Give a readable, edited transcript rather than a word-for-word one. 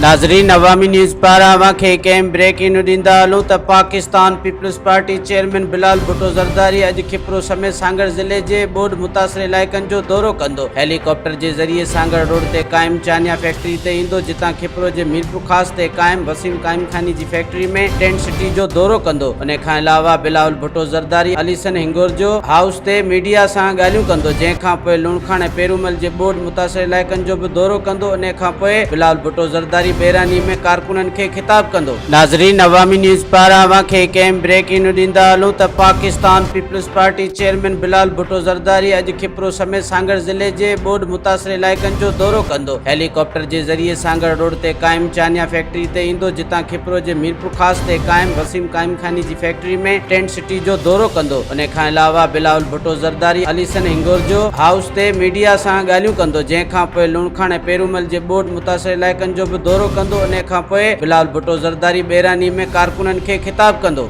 ناظرين عوامي نيوز پاران اوهان کي هڪ اهم بريڪنگ نيوز ڏيندا هلون ته Pakistan Peoples Party chairman Bilawal Bhutto Zardari اڄ کپرو سميت سانگهڙ ضلعي جي ٻوڏ متاثر علائقن جو دورو ڪندو. هيلي ڪاپٽر جي ذريعي سانگهڙ روڊ تي قائم چانيا فيڪٽري تي ايندو جتان کپرو جي ميرپورخاص تي قائم وسيم قائمخاني جي فيڪٽري ۾ ٽينٽ سٽي جو دورو ڪندو. ان کان علاوه بلاول ڀٽو زرداري عليسن هنگورجو هائوس تي ميڊيا سان ڳالهيون ڪندو جنهن کان پوء لوڻکاڻ ۽ پيرومل جي ٻوڏ متاثر علائقن جو به دورو ڪندو انهي کان پوء بلاول ڀٽو زرداري بيراني ۾ ڪارڪنن کي خطاب ڪندو. ناظرين عوامي نيوز پاران اوهان کي هڪ اهم بريڪنگ نيوز ڏيندا هلون ته Pakistan Peoples Party chairman Bilawal Bhutto Zardari اڄ کپرو سميت سانگهڙ ضلعي جي ٻوڏ متاثر علائقن جو دورو ڪندو هيلي ڪاپٽر جي ذريعي سانگهڙ روڊ تي قائم چانيا فيڪٽري تي ايندو جتان کپرو جي ميرپورخاص تي قائم وسيم قائمخاني جي فيڪٽري ۾ ٽينٽ سٽي جو دورو ڪندو. ان کان علاوه بلاول ڀٽو زرداري عليسن هنگورجو هائوس تي ميڊيا سان ڳالهيون ڪندو جنهن کان پوء لوڻکاڻ ۽ پيرومل جي ٻوڏ متاثر علائقن جو به دورو ڪندو ان کان پوء بلاول ڀٽو زرداري ٻيراني ۾ ڪارڪنن کي خطاب ڪندو.